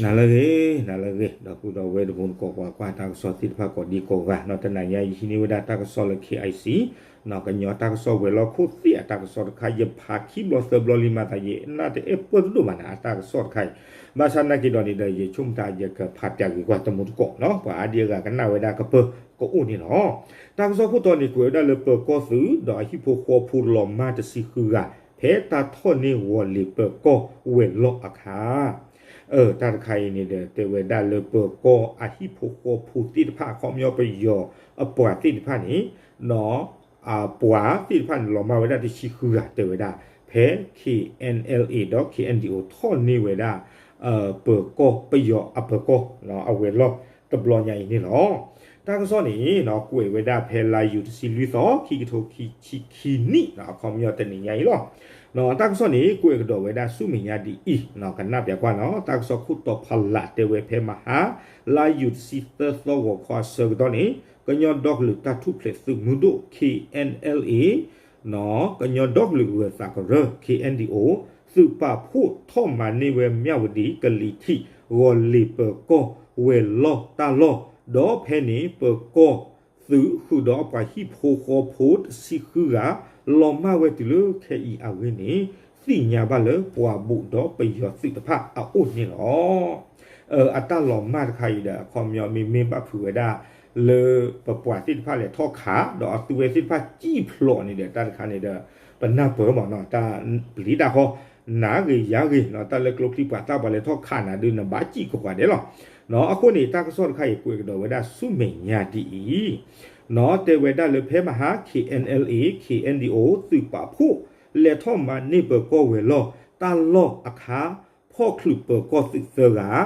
နၤလၢအဂ့ၤ, နၤလၢအဂ့ၤ, ဒီပုၢ်ဒီဝဲၢ်တံၤသကိး ပှၤကွၢ်တၢ်ကစီၣ်သ့ၣ်တဖၣ်ကိးဒံကိးဂၤ, တနၤညါအံၤဟံးန့ၢ်ဝဲဒၣ်တၢ်ကစီၣ်လၢ K I C ကညီတၢ်ကစီၣ်ဝဲၤလီၢ်ခိၣ်သ့ၣ်အတၢ်ကစီၣ်တခါ, ယဖးခံဘျီသၢဘျီလံမၤသး ယနၢ်တအဲၣ်ပၢၢ်တဒိၣ်ဘၣ်န့ၣ် အတၢ်ကစီၣ်တခါအံၤ, ဘၣ်ဆၣ်နာ်က့ၤဒီးန့ၣ်ဒီး ယဆိကမိၣ်တၢ်ယကဖးပၠးဂ့ၤကွၢ်တမူတကိးနီၤ, ပှၤအါဒံအါဂၤကနၣ်ဝဲဒၣ်ကပၢၤကအိၣ်န့ၣ်လီၤ. တၢ်ကစီၣ်ခိၣ်တီန့ၣ် ကွဲးဝဲဒၣ်လၢပၢၤကီၢ်သုး ဒီးအဟံၣ်ဖိဃီဖိလီၤမၢ်တဆံဃုဂၤ ဖဲတၢ်ထီၣ်န့ၢ်ဝီၤလ့ၤပၢၤကီၢ်ဝဲၤလီၢ်အခါ တၢ်တခါအံၤန့ၣ်ဒီး တဲဝဲဒၣ်လၢပၢၤကီၢ်အဟံၣ်ဖိဃီဖိသ့ၣ်တဖၣ် အခီပညီပယီၤအပှၤသ့ၣ်တဖၣ်န့ၣ် အပှၤသ့ၣ်တဖၣ်န့ၣ်လီၤမၢ်ဝဲဒၣ်တဆံဃုဂၤတဲဝဲဒၣ် ဖဲ K N L A ဒီး K N D O ထီၣ်န့ၢ်ဝဲဒၣ် ပၢၤကီၢ်ပယီၤအပၢၤကီၢ် အဝဲၤလီၢ်တဘျီညါအံၤန့ၣ်လီၤ. တၢ်ကစီၣ်န့ၣ် ကွဲးဝဲဒၣ်ဖဲလါယူၤတဆံလွံၢ်သီ ခံကထိခံဆံခံနံၣ် အခီပညီတနံၤညါအံၤလီၤ. တၢ်ကစီၣ်န့ၣ် ကွဲးကဒီးဝဲဒၣ်ဆူမဲာ်ညါဒ်အံၤ, ကနၣ်ပၠးကွၢ်နီၤ, တၢ်ကစီၣ်ခိၣ်တီဖီလာ်တဲဝဲဖဲမဟါ လါယူၤတဆံသၢသီဂီၤခီအဆၢကတီၢ်န့ၣ် ကညီဒီကလုာ်တၢ်ထူၣ်ဖျဲးသုးမုၢ်ဒိၣ် K N L A ကညီဒီကလုာ်ဂၢၤသးကရၢ K N D O သုးပာ်ဖှိၣ်ထီၣ်မၤန့ၢ်ဝဲ မၠၣ်ဝတံၤကလံၤထံး ဂီၤလ့ၤပၢၤကီၢ်ဝဲၤလီၢ်တၢ်လီၢ်, ဒီးဖဲန့ၣ် ပၢၤကီၢ်သုးဃုာ်ဒီးအပှၤဟံၣ်ဖိဃီဖိတဆံဃုဂၤ လီၤမၢ်ဝဲတုၤလၢခဲအံၤအဂ့ၢ်န့ၣ် သ့ၣ်ညါဘၣ်လၢပှၤဘူးဒီးပယီၤသုးတဖၣ်အအိၣ်န့ၣ်လီၤ. အတၢ်လီၤမၢ်တခါအံၤဒီး အခီပညီမ့မ့ၢ်ဘၣ်ဖုးဝဲဒၣ်လၢပပှၤသ့ၣ်တဖၣ်လဲၤထီၣ်ခး ဒီးအသုဝဲသ့ၣ်တဖၣ်စံၣ်ဖျိးန့ၣ်ဒီး တၢ်တခါန့ၣ်ဒီး ပနၢ်ပၢၢ်မးနီၤ, တၢ်ပျံၤတၢ်ဃီ နၤဂ့ၤယၤဂ့ၤနီၤ, တၢ်လၢကျိချံပှၤသၣ်ပှၤလဲၤထီၣ်ခးနၤဒုး နဘၣ်စံၣ်ကိးဂၤဒဲးလီၤ. အဃိန့ၣ် တၢ်ကစီၣ်တခါအံၤ ကွဲးကဒီးဝဲဒၣ်ဆူမဲာ်ညါဒ်အံၤ, တဲဝဲဒၣ်လၢဖဲမဟါ K N L A K N D O သုးပာ်ဖှိၣ် လဲၤထီၣ်မၤန့ၢ်ပၢၤကီၢ်ဝဲၤလီၢ်တၢ်လီၢ်အခါ ဖီၣ်ချုးပၢၤကီၢ်သုးသၢဂၤ,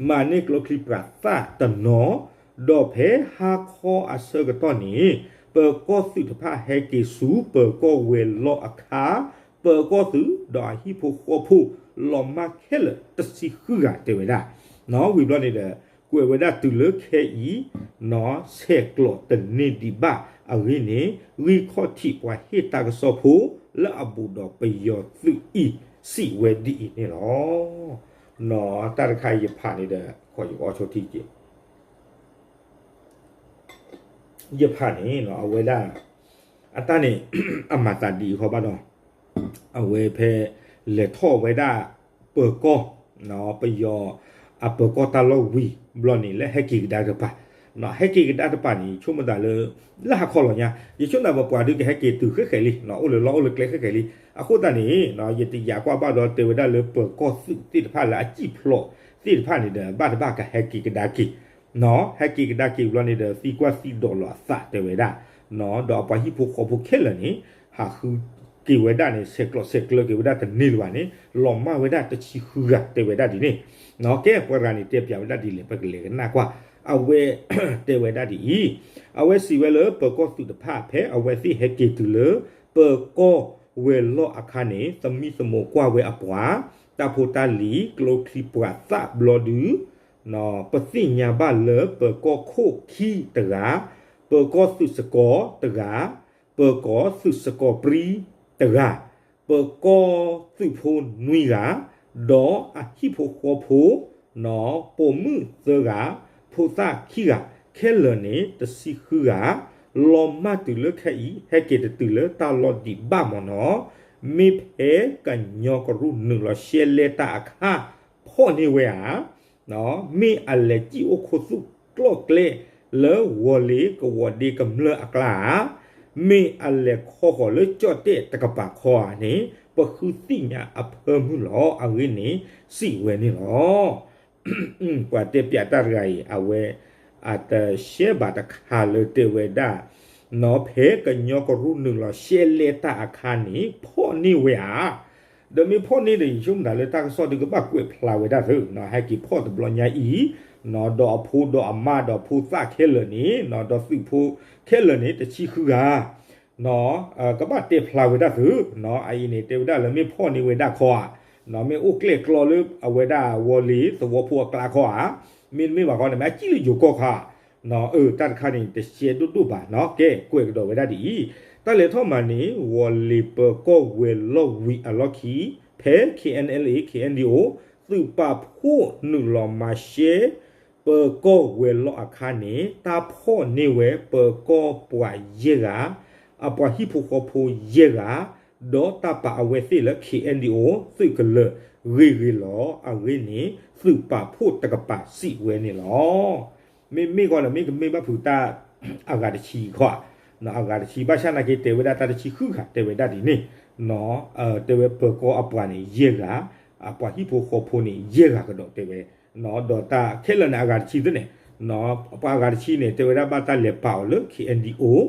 မၤန့ၢ်ကျိချံပှၤသၣ်တနီၤ, ဒီးဖဲဟါခီအဆၢကတီၢ်န့ၣ် ပၢၤကီၢ်သုးတဖၣ်ဟဲက့ၤဆူပၢၤကီၢ်ဝဲၤလီၢ်အခါ ပၢၤကီၢ်သုးဒီးအဟံၣ်ဖိဃီဖိ လီၤမၢ်ခဲလၢာ်တဆံဃုဂၤတဲဝဲဒၣ်, ဝံၤဘျီန့ၣ်ဒီး ကွဲးဝဲဒၣ်တုၤလၢခဲအံၤ ဆဲးကျိးတန့ၢ်ဒံးဘၣ်အဂ့ၢ်န့ၣ် ဂံၢ်ခီၣ်ထံးပှၤဟ့ၣ်တၢ်ကစီၣ်ဖိလၢအဘူးဒီးပယီၤသုးအံၤ စံးဝဲဒ်အံၤန့ၣ်လီၤ. တၢ်တခါအံၤယဖးန့ၣ်ဒီး ခီယကအီၣ်ဆိထံက့ၤ ယဖးန့ၣ် အဝဲဒၣ် အတၢ်န့ၣ် အမၤသးဒ်အံၤဃီဘၣ်ဒီး အဝဲဖဲလဲၤထီၣ်ဝဲဒၣ်ပၢၤကီၢ် ပယီၤအပၢၤကီၢ်တၢ်လီၢ်ဝံၤဘျီန့ၣ် လၢဟဲက့ၤကဒါတပၤ, ဟဲက့ၤကဒါတပၤန့ၣ် ယဆိကမိၣ်သးလၢ လၢဟါခီလီၤညါ ယဆိကမိၣ်သးပပှၤဒုးကဟဲက့ၤတုၤဃဲဃဲလံ အိၣ်လၢလီၢ်အိၣ်လၢကျဲဃဲဃဲလံ. အဃိသတးန့ၣ် ယတယာ်ကွၢ်ဘၣ်ဒီး တဲဝဲဒၣ်လၢပၢၤကီၢ်သုးသ့ၣ်တဖၣ်လၢအစံၣ်ဖျိးသ့ၣ်တဖၣ်န့ၣ်ဒီး ဘၣ်တဘၣ်ကဟဲက့ၤကဒါက့ၤ ဟဲက့ၤကဒါက့ၤဘျီန့ၣ်ဒီး သံကွၢ်သံဒိးလီၤအသးတဲဝဲဒၣ်, ဒီးအပှၤဟံၣ်ဖိဃီဖိခဲလၢာ်န့ၣ် ဟးဃုက့ၤဝဲဒၣ်န့ၣ် ဆဲးကျိးဆဲးကျၢက့ၤဝဲဒၣ်တန့ၢ်လၢၤဘၣ်န့ၣ် လီၤမၢ်ဝဲဒၣ်တဆံဃုဂၤတဲဝဲဒၣ်ဒ်န့ၣ်, ကဲပှၤတဂၤန့ၣ် တဲပၠးဝဲဒၣ်ဒ်လဲၣ် ပကလဲၤကနၣ်ကွၢ်. အဝဲတဲဝဲဒၣ်ဒ်အံၤ, အဝဲစံးဝဲလၢပၢၤကီၢ်သုးတဖၣ် ဖဲအဝဲသ့ၣ်ဟဲက့ၤတုၤလၢ ပၢၤကီၢ်ဝဲၤလီၢ်အခါန့ၣ် သမံသမိးကွၢ်ဝဲအပှၤ တၢ်ဖိတၢ်လံၤ ကျိချံပှၤသၣ်ဘျီဒု ပသ့ၣ်ညါဘၣ်လၢပၢၤကီၢ်ခိၣ်ခံတဂၤ, ပၢၤကီၢ်သုးစကီးတဂၤ, ပၢၤကီၢ်သုးစကီးပြံတဂၤ, ပၢၤကီၢ်သုးဖိနွံဂၤ, ဒီးအဟံၣ်ဖိဃီဖိ ပိာ်မုၣ်သၢဂၤ, ဖိသၣ်ခံဂၤ, ခဲလၢာ်န့ၣ် တဆံဃုဂၤ, လီၤမၢ်တုၤလၢခဲအံၤ ဟဲက့ၤတတုၤလၢတၢ်လီၢ်ဒံးဘၣ်မ့ၢ်နီၤ, မ့ၢ်ဖဲကညီကရူၢ်နုာ်လီၤရှဲလဲတၢ်အခါ ဖီၣ်န့ၢ်ဝဲဧါ မ့ၢ်အလဲၤစံၣ်အိၣ်ခိၣ်သူၣ်ကျီၣ်ကျဲ လၢဝီၤလ့ၤကဝီၤဒ့ကမျၢၢ်အကျါဧါ, မ့ၢ်အလဲၤခီဃီၤလၢကၠီၣ်တဲၣ်တကပၤခီဧါန့ၣ် ပဃုသ့ၣ်ညါအဖၢမုၢ်လီၤ. အဂ့ၢ်န့ၣ် စံးဝဲန့ၣ်လီၤ. ပှၤတဲပၠးတၢ်တဂၤအံၤ အဝဲ အတရှဲဘၣ်တခါလၢတဲဝဲဒၣ် နီၤ ဖဲကညီကရူၢ်နုာ်လီၤရှဲလဲတၢ်အခါန့ၣ် ဖီၣ်န့ၢ်ဝဲဧါ. ဒီးမ့ၢ်ဖီၣ်န့ၢ်ဒီး ယဆိကမိၣ်သးလၢတၢ်ကစီၣ်ဒုးကဘၣ်ကွဲးဖျါဝဲဒၣ်သု, ဟဲက့ၤဖီၣ်တဘျီညါအံၤ, ဒီးအဖိဒီးအမါဒီးဖိသၣ်ခဲလၢာ်န့ၣ်, ဒီးသုးဖိခဲလၢာ်န့ၣ် တဆံဃုဂၤ ကဘၣ်တဲဖျါဝဲဒၣ်သု, အအံၤန့ၣ် တဲဝဲဒၣ်လၢမ့ၢ်ဖီၣ်န့ၢ်ဝဲဒၣ်ခီဧါ, မ့ၢ်အိၣ်ကျဲၣ်ကျီလၢအဝဲဒၣ်ဝီၤလ့ၤသဝီဖိအကျါခီဧါ, မ့တမ့ၢ်ဘၣ်ခီန့ၣ် မ့ၢ်အစံၣ်လၢယိၤကီၢ်ခီဧါ, အတၢ်တခါန့ၣ် တရှဲဒိၣ်ဒိၣ်ဘၣ်နီၤ, ကဲကွဲးကဒီးဝဲဒၣ်ဒ်အံၤ, တၢ်လဲၤထီၣ်မၤန့ၢ် ဝီၤလ့ၤပၢၤကီၢ်ဝဲၤလီၢ်ဝံၤအလီၢ်ခံ ဖဲ K N L A K N D O သုးပာ်ဖှိၣ်နုာ်လီၤမၤရှဲ ပၢၤကီၢ်ဝဲၤလီၢ်အခါန့ၣ် တၢ်ဖီၣ်န့ၢ်ဝဲပၢၤကီၢ်ပှၤယဲၢ်ဂၤ, အပှၤဟံၣ်ဖိဃီဖိယဲၢ်ဂၤ, ဒီးတၢ်ပာ်အဝဲသ့ၣ်လၢ ခ့ၣ်အဲၣ်ယူၣ်အိၣ် သုးကလၢၤဂ့ၤဂ့ၤလီၤ. အဂ့ၢ်န့ၣ် သုးပာ်ဖှိၣ်တကပၤစံးဝဲန့ၣ်လီၤ. မ့မ့ၢ်ဂီၢ်ဒီး မ့ၢ်ကမ့ၢ်ဘၣ်ဖုးတၢ်အဂၤတဆံခီ, အဂၤတဆံ ဘၣ်ဆၣ်နာ်က့ တဲဝဲဒၣ်တၢ်တဆံဃုဂၤ တဲဝဲဒၣ်ဒ်န့ၣ်, တဲဝဲပၢၤကီၢ်အပှၤန့ၣ် ယဲၢ်ဂၤ, အပှၤဟံၣ်ဖိဃီဖိန့ၣ် ယဲၢ်ဂၤကဒီးတဲဝဲ, ဒီးတၢ်ခဲလၢာ်န့ၣ် အဂၤတဆံသ့ၣ်န့ၣ်, ပှၤအဂၤတဆံန့ၣ် တဲဝဲဒၣ်ဘၣ်တၢ်လဲၤပာ်အီၤလၢ ခ့ၣ်အဲၣ်ယူၣ်အိၣ်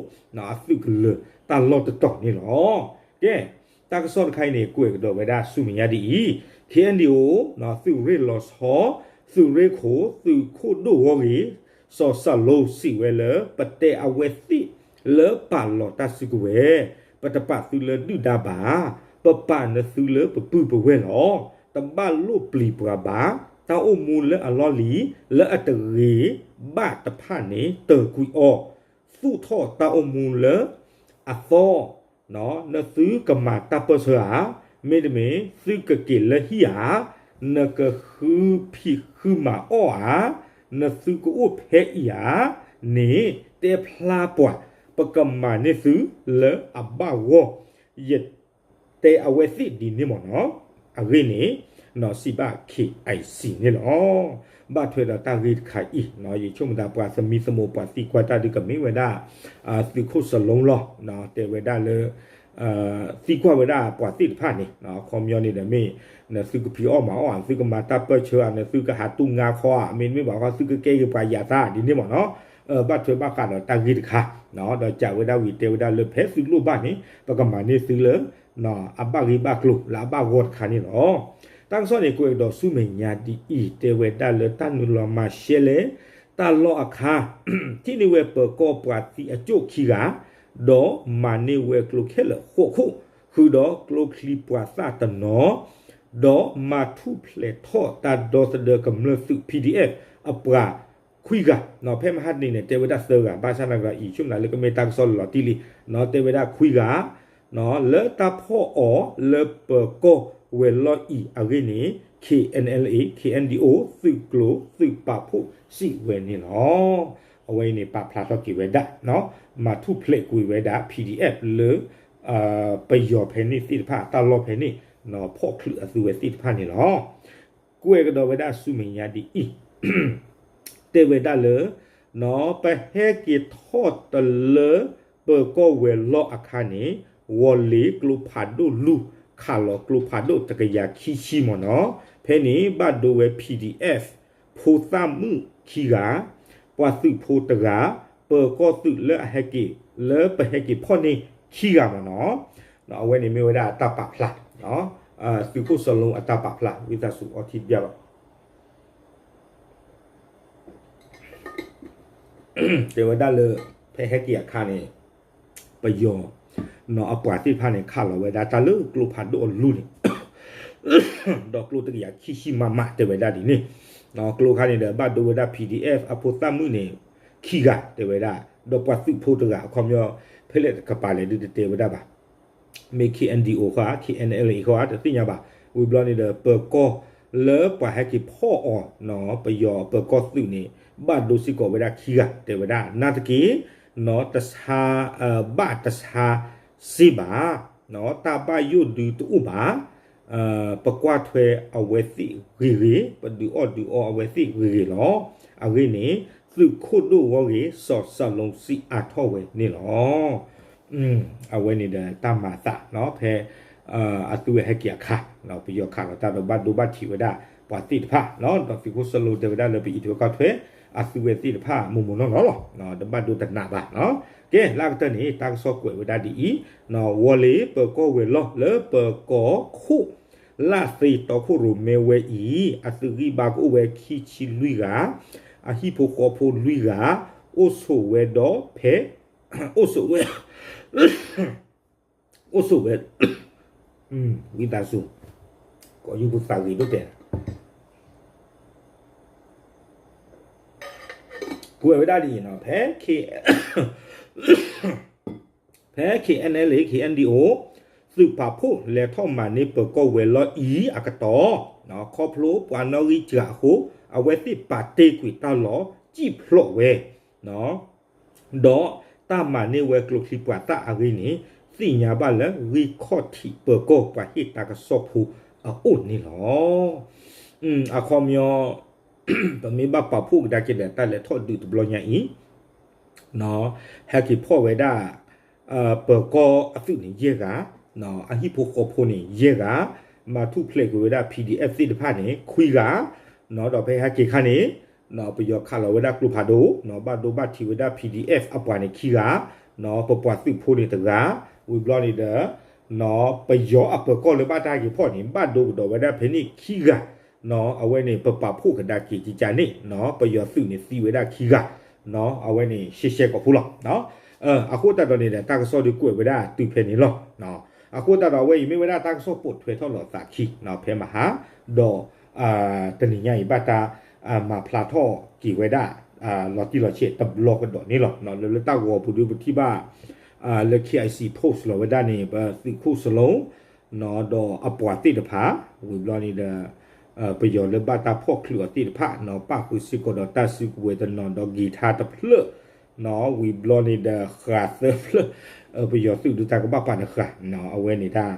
အသုးကလၢၤတၢ်လီၢ်တတီၤန့ၣ်လီၤ. ကဲ, တၢ်ကစီၣ်တခါအံၤန့ၣ် ကွဲးကဒီးဝဲဒၣ်ဆူမဲာ်ညါဒ်အံၤ, ခ့ၣ်အဲၣ်ယူၣ်အိၣ် သုးရ့ၣ်လီၤဆီ, သုးရ့ၣ်ခိၣ်, သုးခိၣ်ဒိၣ်ဂီၢ်ဂ့ၤ စီၤစၢ်လိစံးဝဲလၢ ပတဲအဝဲသ့ၣ်လၢပာ်လီၤတၢ်စုကဝဲၤ, ပတပာ်သုလၢဒုၣ်ဒါဘၣ်, ပပာ်နသုလၢပပုၢ်ပဝဲၢ်လီၤ. တဘၣ်လိၣ်ပျံၤပှၤဘၣ်, တၢ်အိၣ်မူလၢအလီၢ်လံၤ လၢအတဂ့ၤဘၣ်တဖၣ်န့ၣ် တၢၢ်ကွံာ်အီၤ, သူၣ်ထီၣ်တၢ်အိၣ်မူလၢအသီ နသုကမၤတၢ်ပၢၢ်ဆၢဧါ, မ့တမ့ၢ် သုကက့ၤလၢဟံၣ်ဧါ, နကဃုဖံးဃုမၤအီၣ်ဧါ, နသုကအိၣ်ဖဲအံၤဧါန့ၣ် တဲဖျါပှၤ, ပကမၤန့ၢ်သုလၢအဘၣ်ဂီၢ်, ယတဲအဝဲသ့ၣ်ဒ်န့ၣ်မ့ၢ်နီၤ. အဂ့ၢ်န့ၣ် စံးဘၣ် ခ့ၣ်အဲၣ်ယူၣ်အိၣ် န့ၣ်လီၤ. ဘၣ်ထွဲဒီးတၢ်ဂ့ၢ်တခါအံၤ ယဆိကမိၣ်သးပှၤသမံသမိးပှၤသံကွၢ်တၢ်ဒုးကမ့ၢ်ဝဲဒၣ် သုးခိၣ်စလိလီၤ, တဲဝဲဒၣ်လၢ သံကွၢ်ဝဲဒၣ်ပှၤသ့ၣ်တဖၣ်န့ၣ် အခီပညီန့ၣ်ဒီးမ့ၢ် နသုကဖံးအီၣ်မၤအီၣ်ဧါ, သုကမၤတၢ်ပၢၢ်ဆၢဧါ, နသုကဟးတူၢ်ငါခီဧါ, မ့တမ့ၢ်ဘၣ်ဃီ သုကကဲက့ၤပှၤယၤသးဒ်န့ၣ်မ့ၢ်နီၤ. ဘၣ်ထွဲဘၣ်ဃးဒီးတၢ်ဂ့ၢ်တခါ, ဒီးစံးဝဲဒၣ်ဝံၤ တဲဝဲဒၣ်လၢဖဲသုလိၣ်ဘၣ်န့ၣ် ပကမၤန့ၢ်သုလၢ အဘၣ်ဂ့ၢ်ဘၣ်ကျိၤလၢအဘၣ်ဂီၢ်တခါန့ၣ်လီၤ. တၢ်ကစီၣ်န့ၣ် ကွဲးကဒီးဆူမဲာ်ညါဒ်အံၤ, တဲဝဲဒၣ်လၢတၢ်နုာ်လီၤမၤရှဲလဲၣ် တၢ်လီၢ်အခါ ထံၣ်န့ၢ်ဝဲပၢၤကီၢ်ပှၤသံအကၠိၣ်ခံဂၤ, ဒီးမၤန့ၢ်ဝဲကျိခဲလၢာ်ဃိးခိၣ်, ဃုာ်ဒီးကျိချံပှၤသၣ်တနီၤ, ဒီးမၤထူၣ်ဖျဲးထီၣ်တၢ်ဒီသဒၢကမျၢၢ်သုး PDF အပှၤခွံဂၤ, ဖဲမဟါတနံၤန့ၣ် တဲဝဲဒၣ်သၢဂၤ, ဘၣ်ဆၣ်သနာ်က့ ယဆိကမိၣ်လၢကမ့ၢ်တၢ်ကစီၣ်လီၤတံၢ်လံ, တဲဝဲဒၣ်ခွံဂၤ လၢတၢ်ဖီၣ်အီၤလၢပၢၤကီၢ်ဝဲၤလီၢ်အံၤအဂ့ၢ်န့ၣ် ခ့ၣ်အဲၣ်အဲလ်အ့ ခ့ၣ်အဲၣ်ယူၣ်အိၣ် သုးကျိၤသုးပာ်ဖှိၣ်စံးဝဲန့ၣ်လီၤ. အဝဲအံၤန့ၣ် ပာ်ဖျါထီၣ်က့ၤဝဲဒၣ် မၤထူၣ်ဖျဲးကွံာ်ဝဲဒၣ် PDF လၢ ပယီၤဖဲန့ၣ်သ့ၣ်တဖၣ် တၢ်လီၢ်ဖဲန့ၣ် ဖီၣ်ချုးအသုဝဲသ့ၣ်တဖၣ်န့ၣ်လီၤ. ကွဲးကဒီးဝဲဒၣ်ဆူမဲာ်ညါဒ်အံၤ, တဲဝဲဒၣ်လၢ ပဟဲက့ၤထီၣ်တလၢပၢၤကီၢ်ဝဲၤလီၢ်အခါန့ၣ် ဝီၤလ့ၤကျိဖးဒိၣ်လူၢ် ခးလီၤကျိဖးဒိၣ်တကယၤခံဆံမ့ၢ်နီၤ, ဖဲန့ၣ်ဘၣ်ဒိဝဲ PDF ဖိသၣ်မုၣ်ခံဂၤ, ပှၤသုးဖိတဂၤ, ပၢၤကီၢ်သုးလၢအဟဲက့ၤ လၢပဟဲက့ၤဖီၣ်န့ၢ်ခံဂၤမ့ၢ်နီၤ. အဝဲန့ၣ်မ့ၢ်ဝဲဒၣ်အတၢ်ပာ်ဖျါ, သုးခိၣ်စီၤလိအတၢ်ပာ်ဖျါ ဝံသးစူၤအီထံတဘျီလီၤ. တဲဝဲဒၣ်လၢ ဖဲဟဲက့ၤအခါန့ၣ် ပယီၤ အပှၤသ့ၣ်တဖၣ်န့ၣ် ခးလီၤဝဲဒၣ်တၢ်လၢကျိဖးဒိၣ်အလူၢ်န့ၣ် ဒီးကျိတကယၤခံဆံမမ တဲဝဲဒၣ်ဒ်န့ၣ်, ကျိခါန့ၣ်ဒီး ဘၣ်ဒိဝဲဒၣ် PDF အဖိသၣ်မုၣ်န့ၣ် ခံဂၤ တဲဝဲဒၣ်, ဒီးပှၤသုးဖိတဂၤ အခီပညီ ဖဲလဲၣ်တကပၤလဲၣ်ဒုးတတဲဝဲဒၣ်ဘၣ်. မ့ၢ် KNDO ဃီဧါ KNLA ဃီဧါ တသ့ၣ်ညါဘၣ်. ဝံၤဘျီန့ၣ်ဒီး ပၢၤကီၢ်လၢပှၤဟဲက့ၤဖီၣ်အီၤ ပယီၤပၢၤကီၢ်သုးန့ၣ် ဘၣ်ဒိစ့ၢ်ကီးဝဲဒၣ်ခံဂၤ တဲဝဲဒၣ် နာ်သက့ တဆါ ဘၣ်တဆါစ့ဘၣ်, တၢ်ဘၣ်ယိၣ်ဒုးတအိၣ်ဘၣ်. ပကွၢ်ထွဲအဝဲသ့ၣ်ဂ့ၤဂ့ၤ, ပဒုးအီၣ်ဒုးအီအဝဲသ့ၣ်ဂ့ၤဂ့ၤလီၤ. အဂ့ၢ်န့ၣ် သုးခိၣ်ဒိၣ်ဂီၢ်ဂ့ၤ စီၤစၢ်လိစံးအါထီၣ်ဝဲန့ၣ်လီၤ. အဝဲန့ၣ်ဒီးတၢ်မၤအသး ဖဲ အသုဝဲဟဲက့ၤအခါ ပယီၤခးလီၤတၢ်ဒီးဘၣ်ဒိဘၣ်ထံးဝဲဒၣ်ပှၤသ့ၣ်တဖၣ်, ဒီးသုးခိၣ်စီၤလိတဲဝဲဒၣ်လၢပအံးထွဲကွၢ်ထွဲ အသုဝဲသ့ၣ်တဖၣ်မိၢ်မိၢ်နီၢ်နီၢ်လီၤ. တဘၣ်ဒိတနးဘၣ်. ကဲ လၢအကတၢၢ်န့ၣ် တၢ်ကစီၣ်ကွဲးဝဲဒၣ်ဒ်အံၤ, ဝီၤလ့ၤပၢၤကီၢ်ဝဲၤလီၢ်လၢပၢၤကီၢ်ခိၣ် လၣ်သ့တီခိၣ်ရိၣ်မဲဝဲအံၤ အသုးဂံၢ်ဘါကအိၣ်ဝဲခံဆံလွံၢ်ဂၤ, အဟံၣ်ဖိဃီဖိလွံၢ်ဂၤ, အိၣ်ဆိးဝဲဒီးဖဲ အိၣ်ဆိးဝဲ အိၣ်ဆိးဝဲ ဝံသးစူၤ ကိးယူၢ်ပသးဂ့ၤဒိၣ်တဲာ် ကွဲးဝဲဒၣ်ဒ်အံၤနီၤ, ဖဲ ဖဲ KNLA KNDO သုးပာ်ဖှိၣ်လဲၤထီၣ်မၤန့ၢ်ပၢၤကီၢ်ဝဲၤလီၢ်အံၤအကတီၢ် ခီဖျိပှၤနီၣ်ဂံၢ်စှၤအဃိ အဝဲသ့ၣ်ပာ်တ့ၢ်ကွံာ်တၢ်လီၢ် စံၣ်ဖျိးဝဲ ဒီးတၢ်မၤန့ၢ်ဝဲကျိချံပှၤသၣ်အဂ့ၢ်န့ၣ် သ့ၣ်ညါဘၣ်လၢဂံၢ်ခီၣ်ထံးပၢၤကီၢ်ပှၤဟ့ၣ်တၢ်ကစီၣ်ဖိအအိၣ်န့ၣ်လီၤ. အခီပညီ ပမ့ၢ်ဘၣ်ပာ်ဖှိၣ်ကဒါက့ၤဒီးတၢ်လဲၤထီၣ်ဒုးတဘျီညါအံၤ ဟဲက့ၤဖီၣ်ဝဲဒၣ် ပၢၤကီၢ်အသုးန့ၣ်ယဲၢ်ဂၤ, အဟံၣ်ဖိဃီဖိန့ၣ်ယဲၢ်ဂၤ, မၤထူၣ်ဖျဲးကွံာ်ဝဲဒၣ် P D F သ့ၣ်တဖၣ်န့ၣ် ခွံဂၤ, ဒီးဖဲဟဲက့ၤခါန့ၣ် ပယီၤခးလီၤဝဲဒၣ်ကျိဖးဒိၣ်, ဘၣ်ဒိဘၣ်ထံးဝဲဒၣ် P D F အပှၤန့ၣ်ခံဂၤ, ပပှၤသုးဖိန့ၣ်တဂၤ, ဝံၤဘျီန့ၣ်ဒီး ပယီၤအပၢၤကီၢ်လၢဘၣ်တၢ်ဟဲက့ၤဖီၣ်န့ၣ် ဘၣ်ဒိကဒီးဝဲဒၣ်ဖဲန့ၣ်ခံဂၤ, အဝဲန့ၣ် ပပာ်ဖှိၣ်ကဒါက့ၤကကန့ၣ် ပယီၤသုးန့ၣ်သံဝဲဒၣ်ခံဂၤ, အဝဲန့ၣ်ရှဲရှဲကိာ်ဖိလီၤ. အဃိသတးဒီးန့ၣ်ဒီး တၢ်ကစီၣ်ဒုးကွဲးဝဲဒၣ်တုၤဖဲန့ၣ်လီၤ. အဃိသတးဒီးအဝဲအံၤမ့ၢ်ဝဲဒၣ်တၢ်ကစီၣ်ပိာ်ထွဲထီၣ်လီၤသးခံ ဖဲမဟါ, ဒီး တနံၤညါအံၤဘၣ်တၢ် မၤဖျါထီၣ်က့ၤဝဲဒၣ် လီၤတံၢ်လီၤဆဲးတဘျီကဒီးန့ၣ်လီၤ. လၢလၢတၢ်ဂီၤပူၤဒုးပထံၣ်ဘၣ် လၢ K I C post လီၤဝဲဒၣ်န့ၣ် ပသုးခိၣ်စလိ ဒီးအပှၤသ့ၣ်တဖၣ် ဝံၤဘျီန့ၣ်ဒီး ပယီၤလၢဘၣ်တၢ်ဖီၣ်ချုးအီၤသ့ၣ်တဖၣ် ပၣ်ဃုာ်စ့ၢ်ကီးဒီးတၢ်စုကဝဲၤတနီၤဒီးက့ၤထါတဖျၢၣ်, ဝံၤဘျီန့ၣ်ဒီးဃးသၢဖျၢၣ်, ပယီၤသုးဒုးတၢ်ကဘၣ်ပာ်တဃာ်, အဝဲန့ၣ်တၢ်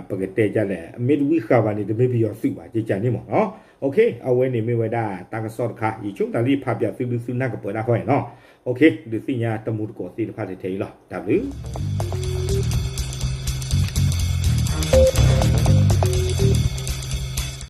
ပကတဲဒ်လဲၣ် မ့ၢ်တဝံဃာ်ဘၣ်န့ၣ် တမ့ၢ်ပယီၤသုးဘၣ် ကကန့ၣ်မ့ၢ်နီၤ. အဝဲန့ၣ်မ့ၢ်ဝဲဒၣ်တၢ်ကစီၣ်တခါ ယဆိကမိၣ်လၢဖးပၠးသုဒုးသုနၢ်ကပၢၤဒၣ်ခီအံၤနီၤ. ဒုးသ့ၣ်ညါတမူတကိးသ့ၣ်တဖၣ်ထဲထဲအံၤလီၤ. တၢ်ဘျုး